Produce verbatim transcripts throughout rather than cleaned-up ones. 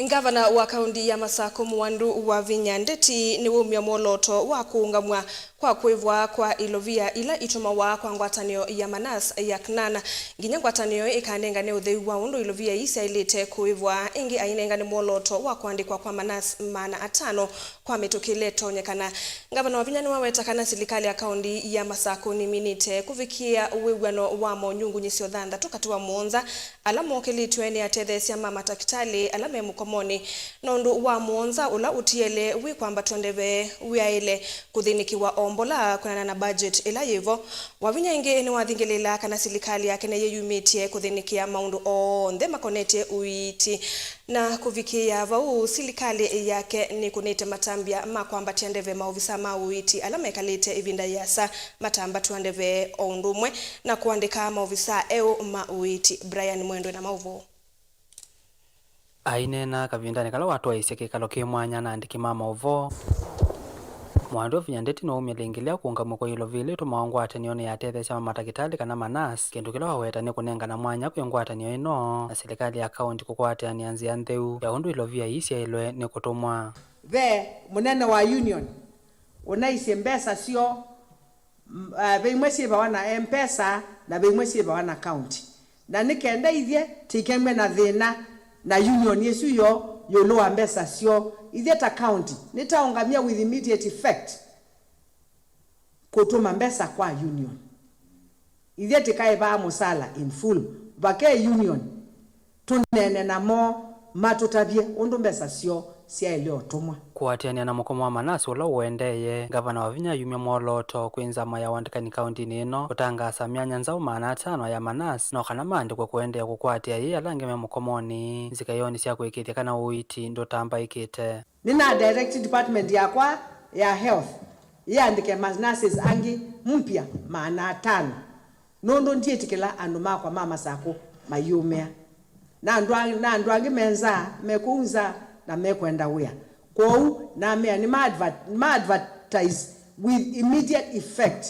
Ngavana wa kaunti ya Masakũ Mwandu Wavinya Ndeti nĩwaumya mwolooto wa kũũngamw'a kwa kũĩvwa kwa ilovia ila itũmawa kwa ngwatanĩo ya Manas ya Knan, nginya ngwatanĩo ĩkanengane ũtheu wa ũndũ ilovia ii syaĩlĩte kũĩvwa. Ĩngĩ ainengane mwolooto wa kũandĩkwa kwa Manas maana atano kwa mĩtũkĩle ĩtonyekana. Ngavana Wavinya nĩwaweta kana silikalĩ ya kaunti ya Masakũ nĩminĩte kũvikĩĩa wĩw'ano wa monyungunyĩsyo thanthatũ katĩ wa mũonza ala mokĩlĩtw'e nĩ atetheesya ma matakĩtalĩ ala me mũkomonĩ, na ũndũ wa mũonza ũla ũtiele wĩ kwambatw'a ndeve wĩaĩle kũthĩnĩkĩwa o mbola kwĩanana na budget ĩla yĩvo. Wavinya ĩngĩ nĩwathingĩlĩĩla kana silikalĩ yake nĩyĩyumĩtye kũthĩnĩkĩa maũndũ onthe makonetye ũiiti. Na kũvikĩĩa vau, silikalĩ yake nĩkũnĩte matambya ma kwambatya ndeve maovisa ma ũiiti ala mekalĩte ĩvinda yĩasa matambatw'a ndeve, o ũndũ ũmwe na kũandĩka maovisa eũ ma ũiiti. Brian Mwendwe na maũvoo. Aineena kavindanĩ kala watwaĩĩsye kĩkalo kĩ mwanya na andĩki ma maũvoo, Mwandu Wavinya Ndeti nĩwaumya lĩngĩ lya kũũngamw'a kwa ilovia ila itũmawa ngwatanĩonĩ ya atetheesya ma matakĩtalĩ kana ma nurse, kĩndũ kĩla waweta nĩ kũnengana mwanya kwĩ ngwatanĩo ĩno na silikalĩ ya kaunti kũkwatĩanĩa nzĩa ntheu ya ũndũ ilovia ii syaĩlwe nĩ kũtũmwa. Ve mũnene wa union ũnaisye mbesa syoo, m-, ah, ve imwe syĩvawa na M-Pesa na ve imwe syĩvawa na county. Na nĩ kenda ithyĩ tĩkemw'e na thĩna na union ĩsu yoo ĩũlũ wa mbesa syoo, ithyĩ ta county nĩtaũngamya with immediate effect kũtũma mbesa kwa union. Ithyĩ tĩkaĩvaa mũsala in full. Vake union tũneene namo matũtavye ũndũ mbesa syoo syaĩle ũtũmwa. Kũatĩanĩa na mũkomo wa manasi ũla ũendee, Ngavana Wavinya ayumya mwolooto kwĩ nzama ya ũandĩkani kaũntĩnĩ ĩno kũtangaasa myanya nzaũ maana atano ya manasi no kana maandĩkwe kũendeea kũkwatĩa yĩĩ ala angĩ me mũkomonĩ nzika ĩonĩ sya kũĩkĩĩthya kana ũiiti ndũtambaĩkĩte. Nĩna direct department yakwa ya health yĩandĩke ma nurses angĩ mpya maana atano, nũndũ ndyĩtĩkĩla andũ makwa ma Masakũ mayĩũmĩa. Na andũ a-, na andũ angĩ me nza, me kũu nza, na mekwenda wĩa. Kwoou namea nĩma adver-, nĩma advertise with immediate effect.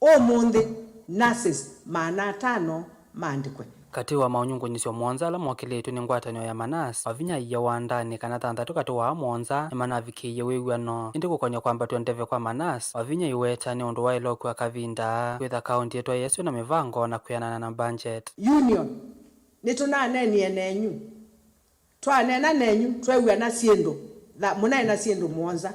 Ũmũnthĩ, nurses maana atano maandĩkwe. Katĩ wa maũnyungunyĩsyo mũonza ala mokĩlĩtw'e nĩ ngwatanĩo ya manasi, Wavinya aiya wandanĩ kana thanthatũ katĩ wa aa mũonza nĩmanavikĩie wĩw'ano. Ĩndĩ kũkonya kwambatw'a ndeve kwa manasi, Wavinya aiweta nĩ ũndũ waĩle ũkw'a kavinda kwĩtha kaũntĩ ĩtwaĩĩsw'e na mĩvango na kwĩanana na budget. Union, nĩtũnaneenie nenyu. Twaneena nenyu, tweew'ana syĩndũ, tha-, mũnaĩ na syĩndũ mũonza.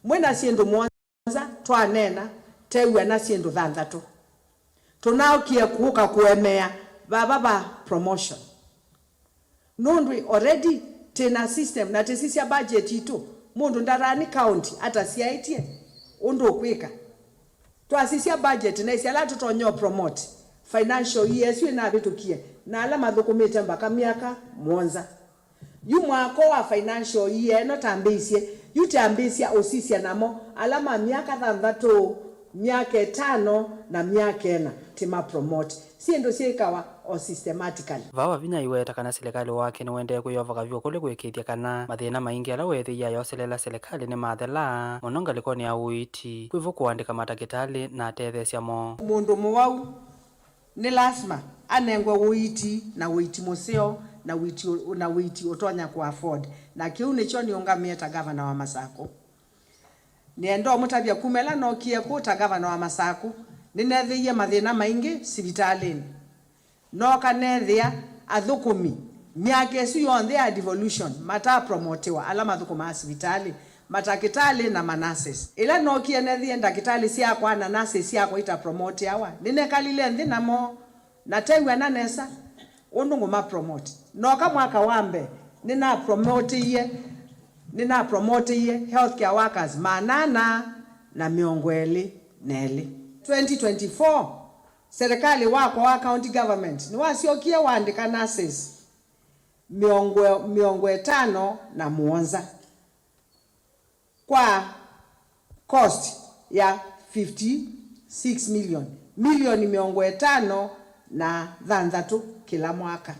Mwĩ na syĩndũ mũonza, twaneena, teew'ana syĩndũ thanthatũ. Tũnaũkie kũka kũemea vava va promotion. Nũndũ already twĩ na system na tũsisya budget itũ, mũndũ ndarani county atasyaĩtye ũndũ ũkwĩka. Twasisya budget na ĩsĩ ala tũtonya promote financial year ĩsu ĩnavĩtũkie na ala mathũkũmĩte mbaka myaka mũonza. Yu mwaka wa financial year ĩno tambĩĩsye, yu twambĩĩsya ũsisya namo ala ma myaka thanthatũ, myaka ĩtano, na myaka ĩna, tũma promote. Syĩndũ syĩkawa o systematically. Vaa Wavinya aiweta kana silikalĩ wake nĩũendee kwĩyovaka vyũ kũlĩ kũĩkĩĩthya kana mathĩna maingĩ ala weethĩie ayoselela silikalĩ nĩmathela, mũno ngalĩkonĩ ya ũiiti, kwĩvo kũandĩka matakĩtalĩ na atetheesya moo. Mũndũ mũwau nĩ lasima anengwe ũiiti, na ũiiti mũseo, na ũiiti ũ-, na ũiiti ũtonya kũ afford. Na kĩu nĩkyo nĩũngamĩe ta ngavana wa Masakũ. Nĩenda ũmũtavya kuma ĩla nookie kũũ ta ngavana wa Masakũ, nĩneethĩie mathĩna maingĩ sivitalĩnĩ. Nooka neethĩa athũkũmi myaka ĩsu yonthe ya devolution matapromotiwa, ala mathũkũmaa sivitalĩ, matakĩtalĩ na ma nurses. Ĩla nookie neethĩie ndakĩtalĩ syakwa na nurses syakwa itapromoteawa, nĩnekalile nthĩ namo na teew'ana nesa ũndũ ngũmapromote. Nooka mwaka wa mbee, nĩnapromoteie, nĩnapromoteie healthcare workers maana ana na mĩongo ĩlĩ na elĩ. Twenty twenty-four, serĩkalĩ wakwa wa county government nĩwasyokie waandĩka nurses mĩongo, mĩongo ĩtano na mũonza kwa cost ya fifty-six million, milioni mĩongo ĩtano na thanthatũ kĩla mwaka.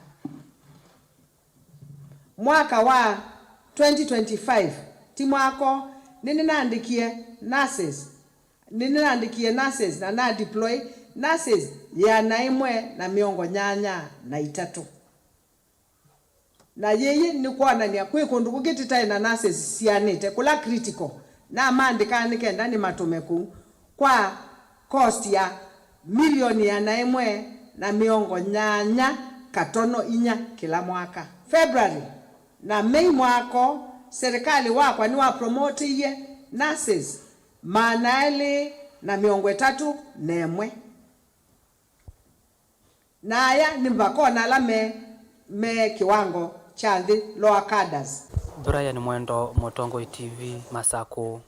Mwaka wa twenty twenty-five, ti mwako, nĩnĩnaandĩkie nurses, nĩnĩnaandĩkie nurses na na deploy nurses ĩana ĩmwe na mĩongo nyanya na itatũ. Na yĩĩ nĩ kwonany'a kwĩ kũndũ kũngĩ tũtaĩ na nurses sianĩte kũla critical. Namandĩkaa nĩ kenda nĩmatũme kũu kwa cost ya milioni ĩana ĩmwe na mĩongo nyanya katono inya kĩla mwaka. February na Mei mwako, serikali wakwa nĩwapromoteie nurses maana elĩ na mĩongo ĩtatũ na ĩmwe. Na aya nĩ mpaka ona ala me, me kĩwango kya nthĩ, lower cadres. Brian Mwendo, Mũtongoi T V, Masakũ.